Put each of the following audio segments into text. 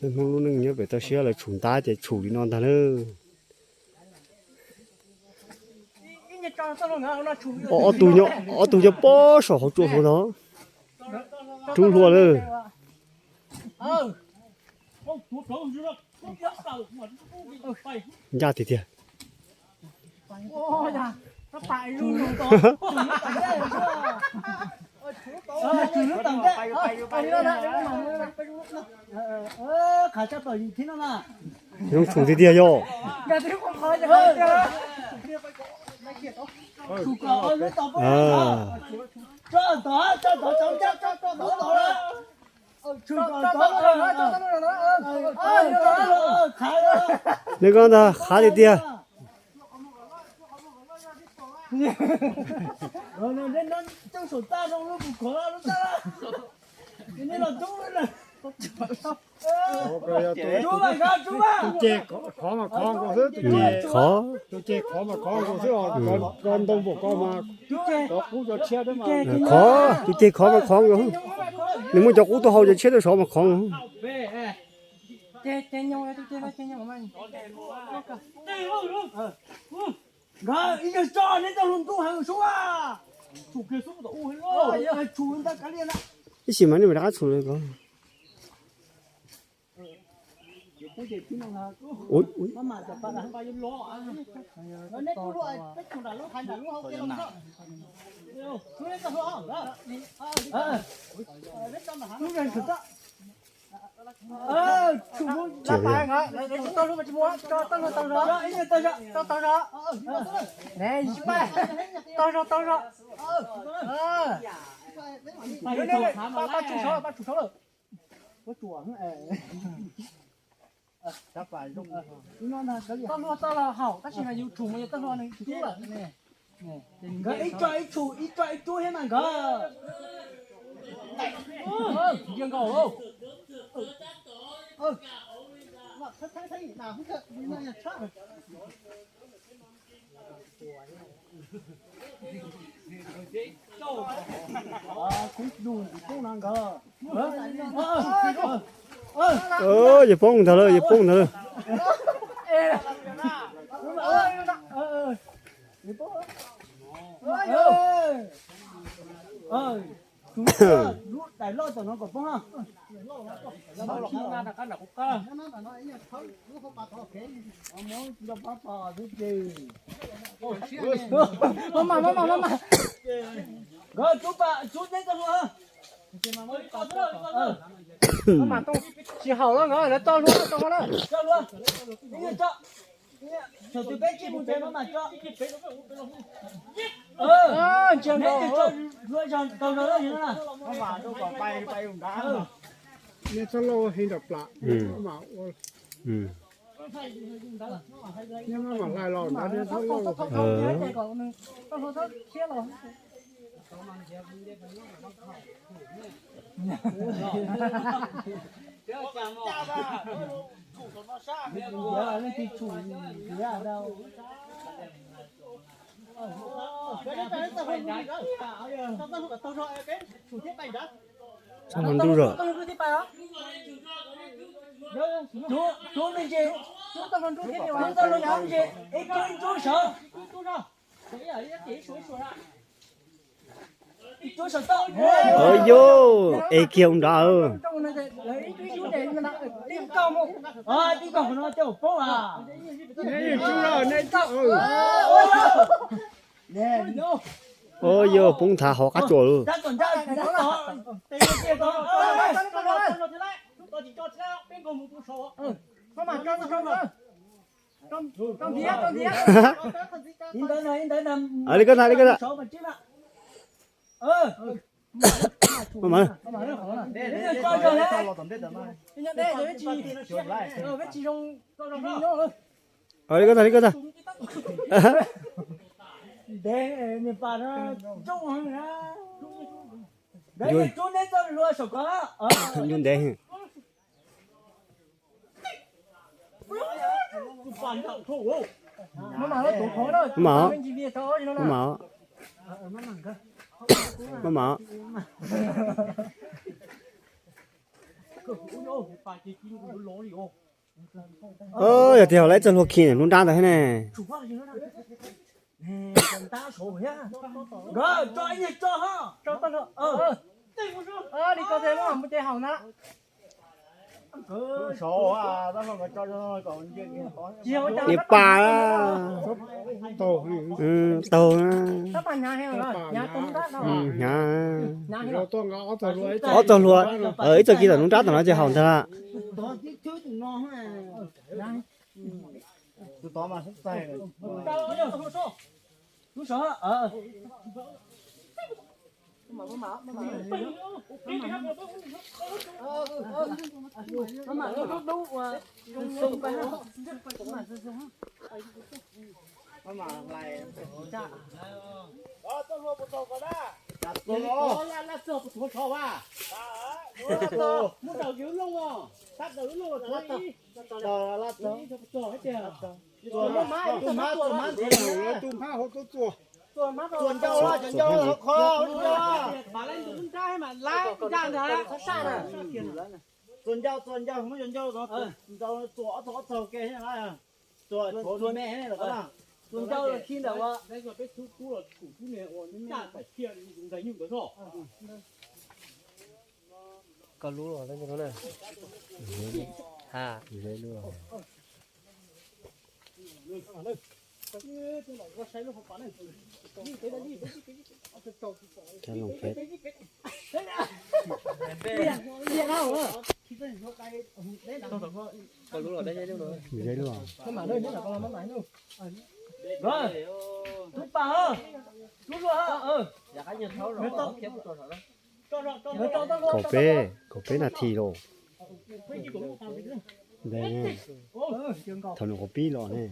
Hmoob lub neej nyob pem toj siab lawv tshum ntab ces tshum li no ntag na. Ob tug nyob pob saum hauv tsua hauv ntag. Rub hlua lawm. Ncaj tiag tiag. Zoo tshum tiag tiag yog. Neb koj ntag, qhav tiag tiag. Tus ceg khov mas khov nkaus xwb, tus ceg khov mas khov nkaus xwb, koj ntoo npaum ko mas cov qub cov tshiab, khov, tus ceg khov mas khov nkaus. Nws muaj cov qub tuaj hau cov tshiab tuaj sov mas khov nkaus. Nkawd ib yawg tso neb tau hluas ntuj heev sub a. Ib sim mas nej mam rov qab txhum ko. Txoj hlua txoj los haum tab sis mas yus tshum mas yog txoj hlua nws kub lawm. Nkawd ib tso ib tshum ib tso ib tsuab thiab mas nkawd. Ntsia nkaus lauj. Yawg poob ntag lawm, yawg poob ntag lawm. Lub daim loj tom no kom poob. Maj mam, maj mam, maj mam. Nkawd tsub pa tsub neb txoj hlua. Maj mam tsis haum lawm, nkawd lawv txoj hlua tau lawm. Txoj hlua. Thaum twg peb tsij mus ces maj mam tso. Ntsia nkaus hlua zog tau zog lawm na. Maj mam rau kom pais pais nrad. Nej txhob lauj heev nram plam. Nej maj mam hlais los nrad, nej txhob lauj. Txoj hlua nruj zog. Ib tug ib tug sawv. Es kiag ua nrad. Ua yog poob nthav hauv qab tsuas lawm. Li ko ntag, li ko ntag. Maj mam, li ko ntag, li ko ntag. Ntev, nws pas no zoo heev na. Nkawd yeej rub neb txoj hlua saum ko. Ntev. Maj mam, maj mam, maj mam. Yog tias lawv ib txoj hlua khi hlub nrab ntawd thiab ne. Li pas taug na. Hnyav. Ob txoj hlua, ib txoj khi tom hlub nrab tom no ces haum ntag. Lub sov, Txuas ncauj, txuas ncauj, txuas ncauj, muab cov ncauj, txuas ob txog ob txog ke, txuas, txuas me, txuas ncauj khi ntawm ua. Koj lub los na. Ha. Koj lub los deb. Tub pa, tub luaj. Kaum peb, kaum peb nas this los. Ntawd, thaum nws kaum pib los ne.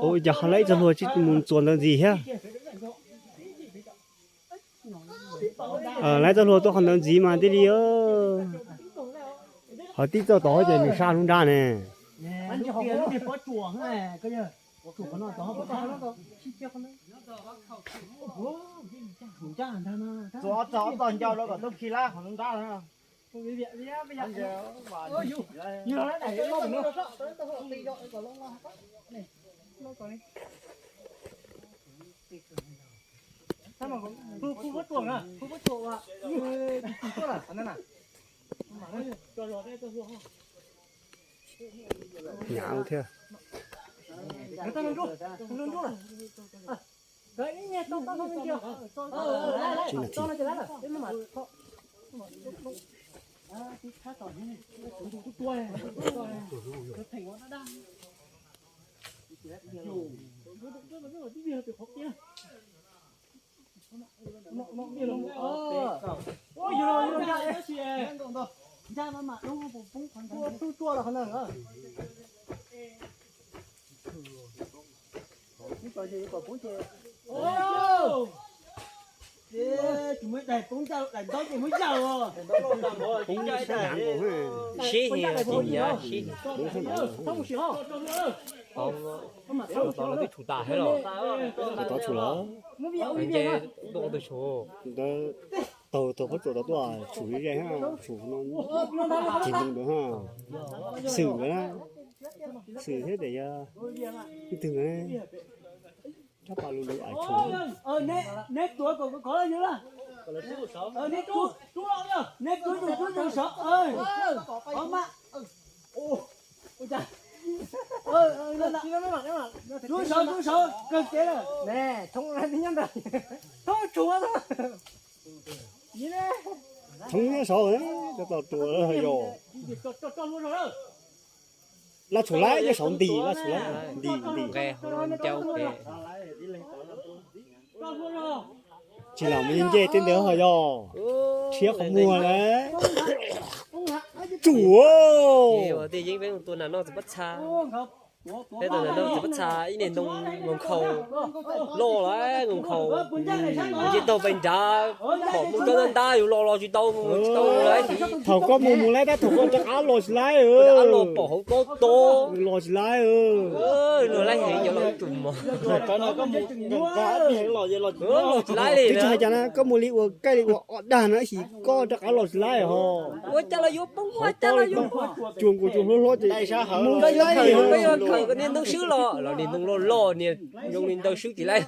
Ua cas ho lawv ib txoj hlua tsis mus txuas ntawd ntxiv thiab? Lawv ib txoj hlua tuaj qhov ntawd ntxiv mas thiaj li. Ho tib txoj tod ces nws sab hnub nrab ne. Txuas ob txog ob txog ncauj rau kom tub khi lab qhov hnub nrab na. Hnyav thiab. Sib, sib, tau twb tshum tas thiab los. Tau tshum los. Nce tuaj tus tshum. Ntawd taug tau qhov tsuas tau tuaj tshum ze ze, tshum no tsis ntoo ntawd. Xwm ntawd na, xwm thiab tias yog ib tug ntawd. Rab pas lus lus ais tshum. Neb tuav kom kov yus na. Neb tuav, neb tuav tus tub tus sov. Rub saud, rub saud kawg kev lawm. Thoob tshum, thoob nyob saud, cov tau tua yog. Laj tshum laib nyob saud nti, laj tshum laib nti nti. Tsis los mus nce tej ntawd ho yog. Rhiab qhov muag lawm. Tsuam. Peb tus nas no txawm pab txha, peb tus nas no txawm pab txha ib niag ntoo nkaus nkhaus loj lawm, nkaus nkhaus nce taug pem nrad, pom mus rau ntab ntab yus los los tsis tau, tsis tau lawm. Thaum koj mus mus laib tab thaum koj rov qab los tsis laib. Rov qab los pom hauv koj to, los tsis laib. Los laib heev, los ib tus mos. Los tsis laib li. Twb tsis hais cas na, koj mus li ua kaij li ua ob dag na, ib sim koj rov qab los tsis laib ho. Ua cas los yuav poob, ua cas los yuav poob. Cuag nkaus cuag hlob hlob ces mus tsis laib li. Koj niag ntoo swb los, los niag ntoo loj loj niag zoo li ntawd swb tsis laib.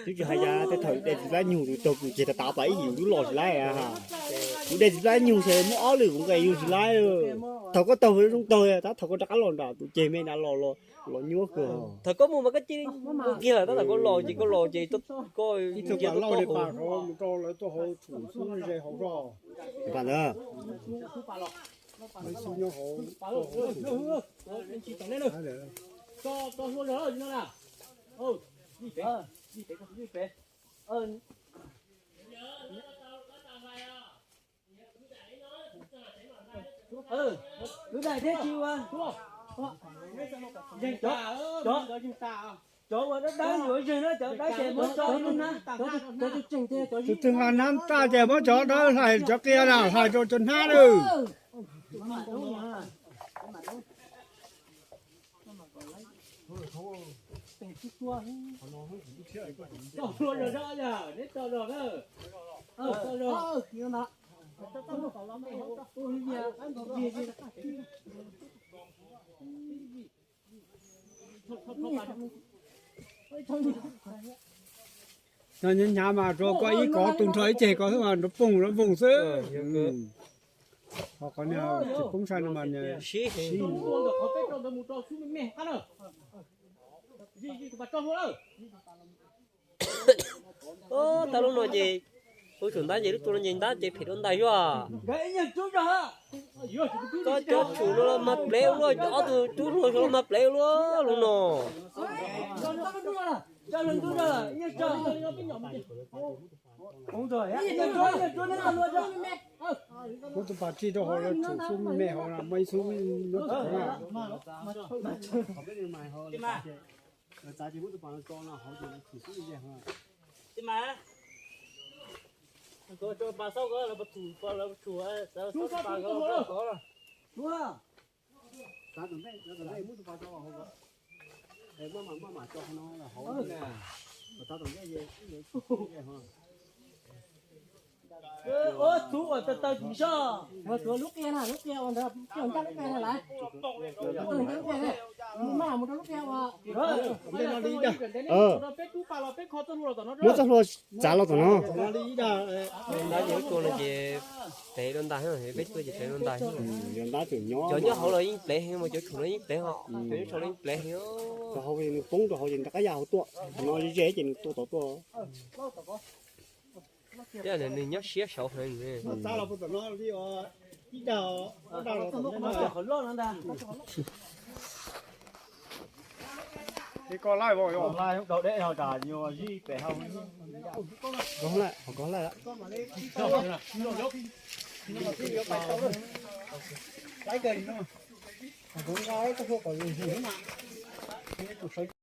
Twb tsis hais cas, tej thaum de txiv plab nyug tus taug kuv ceg tas tas pas ib yim lub los tsis laib. Kuv de txiv plab nyug ces muab ob lwm kuv nqes yug tsis laib. Thaum koj taug zoo taug, tab thaum koj rov qab los nram tus ceg me na los los nyuaj kawg. Thaum koj mus mas koj cia li mus kiag lawm, tab thaum koj los ces koj los ces koj cia li mus rau lawv tuaj hauv tshum xub ze hauv zog. Pas ntawd. Kwv daim thiab tsis ua, cov uas dawb dawb yuav zeeg na, cov dawb ces muab cov tus twg nqa nab taj ces muab cov dawb hlais, cov qia na hlais rau cov hnab lawm. Nyob hnyav mas rau koj ib kov tu nrho ib ceg koj xwb mas nrov poog nrov npoog xwb. Ho qhov niag tsis poob sai no mas sib. Tau lub no ces, ua tsaum ntab ces lub tua no ces ntab ces phem dua ntais xwb. Koj cov tshum no los mag plev ua luaj, ob tug tub hluas los mag plev ua luaj lub no. Muab tus pas tsij rau hauv lawv tshum xub me hauv no, muaj ib xub me no. Ua txhuv uas taw taw tsis soj. Lub qia na, lub qia uas ntawd, lub qia na lawm. Mus mas mus rau lub qia uas. Muab txoj hlua txav los tom no. Ntab ces lub tua no ces plev dua ntais, peb tua ces plev dua ntais. Cov nyob hauv los yeej plev heev, cov tshum no yeej plev, cov nyob saum los yeej plev heev. Rau hauv nws poob rau hauv ces nws rov qab ya hauv tuaj, no ze ces nws tua tod tuaj. Thiab nws nyob siab saud heev.